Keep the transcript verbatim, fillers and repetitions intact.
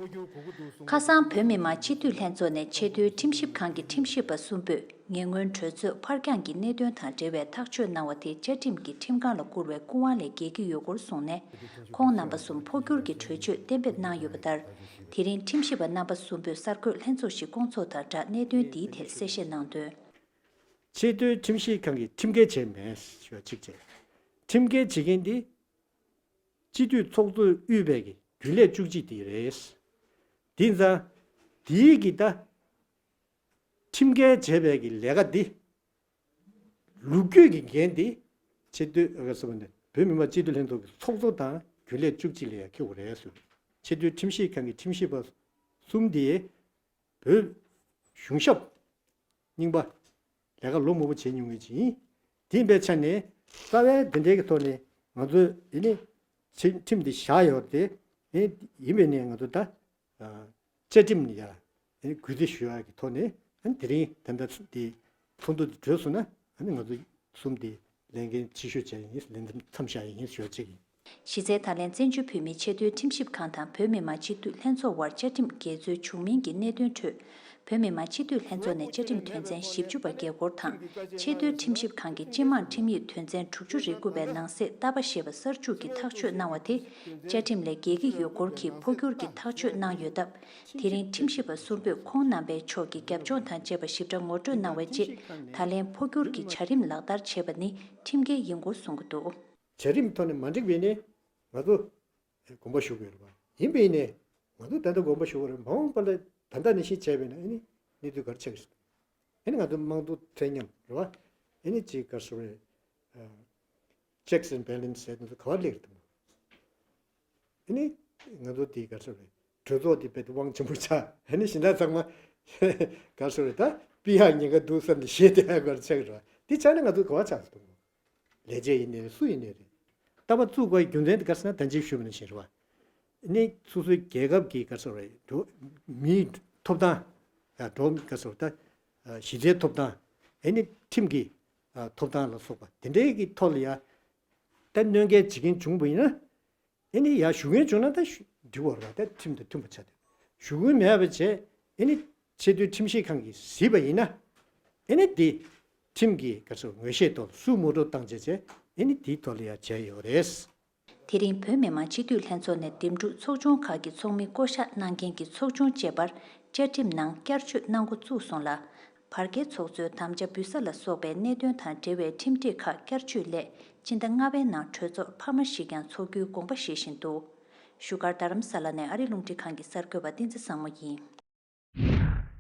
ཁ་སང་བོད་མི་མང་སྤྱི་འཐུས་ལྷན་ཚོགས་ནས་ཆེས་མཐོའི་ཁྲིམས་ཞིབ་ཁང་གི་ཁྲིམས་ཞིབ་པ་གསུམ་པོས་ཉེ་སྔོན་གྲོས་ཚོད་ཕར་འགྱངས་ཀྱི་གནད་དོན་དང་འབྲེལ་བའི་ཐག་གཅོད་གནང་བ་དེ་བཅའ་ཁྲིམས་ཀྱི་ཁྲིམས་ཁང་ལ་བསྐུར་བའི་སྐུ་དབང་ལས་འགལ་གྱི་ཡོད་སྐོར་གསུངས་ནས། ཁོང་རྣམ་པ་གསུམ་འཕོ་འགྱུར་གྱི་གྲོས་ཆོད་གཏན་འབེབས་གནང་ཡོད་པ་ལྟར། དེ་རིང་ཁྲིམས་ཞིབ་པ་རྣམ་པ་གསུམ་པོས་གསར་འགོད་ལྷན་ཚོགས་ཤིག་བསྐོང་ཚོགས་དང་སྦྲགས་གནད་དོན་འདིའི་ཐད་གསལ་བཤད་གནང་དོན། ཆེས་མཐོའི་ཁྲིམས་ཞིབ་ཁང་གིས་ཁྲིམས་འགལ་བྱས་མེད་ཞུ་བ་གཅིག་བྱས། ཁྲིམས་འགལ་བྱེད་མཁན་དེ་སྤྱི་འཐུས་ཚོགས་གཙོས་དབུས་པའི་རྒྱུན་ལས་བཅུ་གཅིག་དེ་རེད། དེ་ཙང་དེའི་གི་ད་ཁྲིམས་འགལ་བྱས་པའི་གི་ལས་ཀ་འདི་ལོ་རྒྱུས་ཀྱི་འགན་འདི་ཆེས་མཐོའི་ཨ་ཁ་སོ་བ་ནས་བོད་མི་མང་སྤྱི་འཐུས་ལྷན་ཚོགས་ཀྱི་ཚོགས་གཙོ་དང་རྒྱུན་ལས་བཅུ་གཅིག་ལ་ཡང་འཁེལ་བ་རེད་ཟེར། ཆེས་མཐོའི་ཁྲིམས་ཞིབ་ཁང་གི་ཁྲིམས་ཞིབ་པ་གསུམ་དེ་བོད་གཞུང་ཞབས་རྙིང་པ་ལས་ཀ་ལོ་མང་པོ་བྱས་མྱོང་མཁན་ཅིག་ཡིན། དེ་ཡིན་པའི་ཆ་ནས་རྩ་བའི་དེ་འདྲའི་གི་ཐོག་ནས་ང་ཚོས་ཡིན་ནི་ཁྲིམས་ཁྲིམས་འདི་བཞག་ཡོད་དེ་ཡིན་པས་ནས་ང་ཚོ་ད་བཅའ་ཁྲིམས་ནི་ཡ་གུས་བརྩི་ཞུ་ཡག་གི་ཐོག་ནས་དེ་རིང་ད་ལྟ་འདི་ཚོགས་འདུ་འདི་གྲོལ་སོང་ན་ང་ཚོ་གསུམ་དེ་ལས་འགན་ཆེ་ཤོས་བྱས་ཡིན་ལས་མཚམས་བཞག་ཡིན་ཞུ་ཡག་ཅིག་ཡིན། གཞི་རྩའི་ད་ལན་བཙན་བྱོལ་བོད་མིའི་ཆེས་མཐོའི་ཁྲིམས་ཞིབ་ཁང་དང་བོད་མི་མང་སྤྱི་འཐུས་ལྷན་ཚོགས་དབར་བཅའ་ཁྲིམས་འགལ་འཛོལ་བྱུང་མིན་གྱི་གནད་དོན་ཁྲོད། བོད་མི་མང་སྤྱི་འཐུས་ལྷན་ཚོགས་ནས་བཅའ་ཁྲིམས་དོན་ཚན་ཞེ་བཅུ་པ་འགལ་སྐོར་དང་། ཆེས་མཐོའི་ཁྲིམས་ཞིབ་ཁང་གིས་སྤྱི་དམངས་ཁྲིམས་ཡིག་དོན་ཚན་དྲུག་ཅུ་རེ་དགུ་པའི་ནང་གསེས་ལྟ་བ་ཞེས་པ་གསར་འཇུག་གི་ཐག་གཅོད་གནང་བ་དེ་བཅའ་ཁྲིམས་ལས་འགལ་གྱི་ཡོད་སྐོར་གྱི་འཕོ་འགྱུར་གྱི་ཐག་གཅོད་གནང་ཡོད་སྟབས། དེ་རིང་ཁྲིམས་ཞིབ་པ་གསུམ་པོས་ཁོང་རྣམ་པའི་ཕྱོགས་ཀྱི་རྒྱབ་ལྗོངས་དང་བཅས་པ་ཞིབ་ཕྲ་ངོ་སྤྲོད་གནང་བའི་རྗེས། ད་ལན་འཕོ་འགྱུར་གྱི་བྱ་རིམ་ལག་བསྟར་བྱས་པ་ནི་ཁྲིམས་འགལ་ཡིན་སྐོར་གསུང་གི་འདུག་བྱ་རིམ་ཐོག་ནས་མ་འགྲིག་པ་ཡིན་ནའི་ང་ཚོ་དགོངས་པ་ཞུ་དགོས་རེད་པ། ཡིན་པ་ཡིན་ནའི་ང་ཚོ་ད་ལྟ་དགོངས་པ་ཞུ་དགོས་རེད། མ་འོངས་པ་ལ་ད་ལྟ་ནང་བཞིན་བྱས་པ་ཡིན་ན་ཨ་ནི་གནས་ཚུལ་ག་རེ་ཆགས་ཀྱི་རེད། ཨ་ནི་ང་ཚོ་དམངས་གཙོ་མཐུན་ཉམས་རེད་པ། ཨ་ནི་ཅིག་ག་རེ་ཟེར་དགོས་རེད། checks and balance ཟེར་དེ་ཚོ་ག་པར་སླེབས་རེད་དམ། ཨ་ནི་ང་ཚོ་དེ་ག་རེ་ཟེར་དགོས་རེད། གྲོས་ཚོགས་དེ་རྦད་དེ་དབང་ཆེན་པོ་ཆགས། ཨ་ནི་གཞན་དག་ཚང་མ་ག་རེ་ཟེར་དགོས་རེད། ད་ཕུད་ཡག་ཉེན་ཁ་འདུག་བསམ་ནས་བཞེས་བསྡད་ཡག་ག་རེ་ཆགས་ཀྱི་རེད་པ། དེ་ཆགས་ན་ང་ཚོ་ག་པར་ཆགས་སོང་དམ། ལས་བྱེད་ཡིན་ནའི་རེད། སུ་ཡིན་ནའི་རེད། ལྟ་བ་བཙུགས་དགོས་རྒྱུ་མཚན་དེ་ག་རེ་ཟེར་ན་ད་ཅི་ཞུས་པ་ནང་བཞིན་རེད་པ། ཨ་ནི་སོ་སོའི་རྒྱལ་ཁབ་ཀྱི་ག་རེ་ཟེར་དགོས་རེད། འགྲོ་མིའི་ཐོབ་ཐང་ཡང་འགྲོ་ག་རེ་ཟེར་དགོས་རེད། ད་གཞི་རྩའི་ཐོབ་ཐང་། ཨ་ནི་ཁྲིམས་ཀྱི་ཐོབ་ཐང་ལ་སོགས་པ་དེ་འདྲའི་གི་ཐོག་ལ་ཡང་ད་གནོད་འགེལ་བྱེད་མཁན་བྱུང་བ་ཡིན་ན། ཨ་ནི་ཡར་ཞུ་མཁན་བྱུང་ན་ད་ཞུ་འགྲིག་པ་རེད་པ། ད་ཁྲིམས་དང་མཐུན་པ་ཆགས་འདུག་ཞུ་དགོས་མེད་པ་བྱས། ཨ་ནི་ཆེས་མཐོའི་ཁྲིམས་ཞིབ་ཁང་གིས་གཟིགས་པ་ཡིན་ན། ཨ་ནི་འདི་ཁྲིམས་ཀྱི་ག་རེ་ཟེར་ངོས་བཞེས་ཐོག་སུ་ངོ་སྤྲོད་བཏང་བྱས་བྱས་ཨ་ནི་འདིའི་ཐོག་ལ་ཡང་བྱས་ཡོད་རེད། དེ་རིང་བོད་མི་མང་སྤྱི་འཐུས་ལྷན་ཚོགས་ནས་འདེམས་སྒྲུག་ཚོགས་ཆུང་ཁག་གི་ཚོགས་མི་བསྐོ་གཞག་གནང་མཁན་གྱི་ཚོགས་ཆུང་བཅས་པར་བཅའ་ཁྲིམས་ནང་བསྐྱར་བཅོས་གནང་འགོ་བཙུགས་སོང་ལ། བར་བརྒལ་ཚོགས་གཙོའི་དམ་བཅའ་འབུལ་ས་ལ་སོགས་པའི་གནད་དོན་དང་འབྲེལ་བའི་ཁྲིམས་སྒྲིག་ཁག་བསྐྱར་བཅོས་སླད་སྤྱི་ཟླ་ལྔ་པའི་ནང་གྲོས་ཚོགས་འཕར་མ་ཞིག་ཀྱང་འཚོགས་རྒྱུའི་དགོངས་པ་བཞེས་བཞིན་འདུག་བཞུགས་སྒར་རྡ་རམ་ས་ལ་ནས་ཨ་རི་རླུང་འཕྲིན་ཁང་གི་གསར་འགོད་པ་བསྟན་འཛིན་བཟང་མོ་ཡིན།